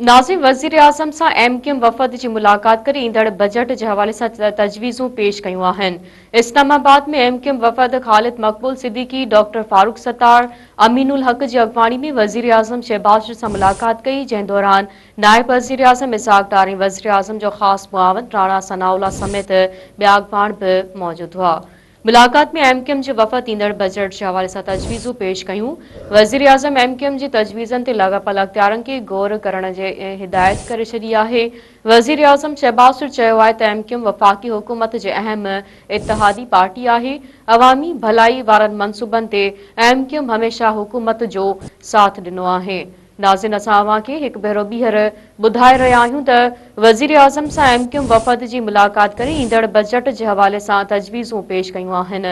ناظم وزيراعظم سان ايم ڪيو ايم وفد جي ملاقات ڪري ايندڙ بجيٽ جي حوالي سان تجويزون پيش ڪيون آهن. اسلام آباد ۾ ايم ڪيو ايم وفد خالد مقبول صديقي، ڊاڪٽر فاروق ستار، امين الحق جي اڳواڻي ۾ وزيراعظم شهباز شريف سان ملاقات ڪئي جنهن دوران نائب وزيراعظم اسحاق ڊار ۽ وزيراعظم جو خاص معاون راڻا ثناء الله سميت ٻيا اڳواڻ به موجود هئا. ملاقات ۾ ايم ڪيو ايم جي وفد ايندڙ بجيٽ جي حوالي سان تجويزون پيش ڪيون. وزيراعظم ايم ڪيو ايم جي تجويزن تي لاڳاپيل اختيارن کي غور ڪرڻ جي هدايت ڪري ڇڏي آهي. وزيراعظم شهباز شريف چيو آهي ته ايم ڪيو ايم وفاقي حڪومت جي اهم اتحادي پارٽي آهي، عوامي ڀلائي وارن منصوبن تي ايم ڪيو ايم هميشه حڪومت جو ساٿ ڏنو آهي. ناظرين اسان اوهان کي هڪ ڀيرو ٻيهر ٻڌائي رهيا آهيون ته وزيراعظم سان ايم ڪيو ايم وفد جي ملاقات ڪري ايندڙ بجيٽ جي حوالي سان تجويزون پيش ڪيون آهن.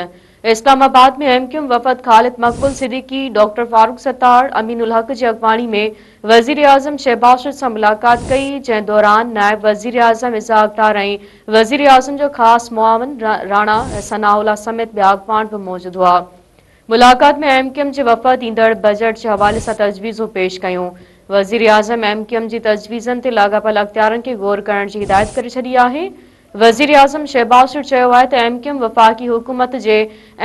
اسلام آباد ۾ ايم ڪيو ايم وفد خالد مقبول صديقي، ڊاڪٽر فاروق ستار، امين الحق جي اڳواڻي ۾ وزيراعظم شهباز شريف سان ملاقات ڪئي جنهن دوران نائب وزيراعظم اسحاق ڊار ۽ وزيراعظم جو خاص معاون راڻا ثناء الله سميت ٻيا اڳواڻ به موجود هئا. ملاقات ۾ ايم ڪيو ايم جي وفد ايندڙ بجيٽ جي حوالي سان تجويزون پيش ڪيون. وزيراعظم ايم ڪيو ايم جي تجويزن تي لاڳاپيل اختيارن کي غور ڪرڻ جي هدايت ڪري ڇڏي آهي. وزيراعظم شهباز شريف چيو آهي ته ايم ڪيو ايم وفاقي حڪومت جي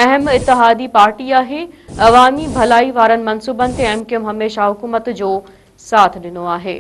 اهم اتحادي پارٽي آهي، عوامي ڀلائي وارن منصوبن تي ايم ڪيو ايم هميشه حڪومت جو ساٿ ڏنو آهي.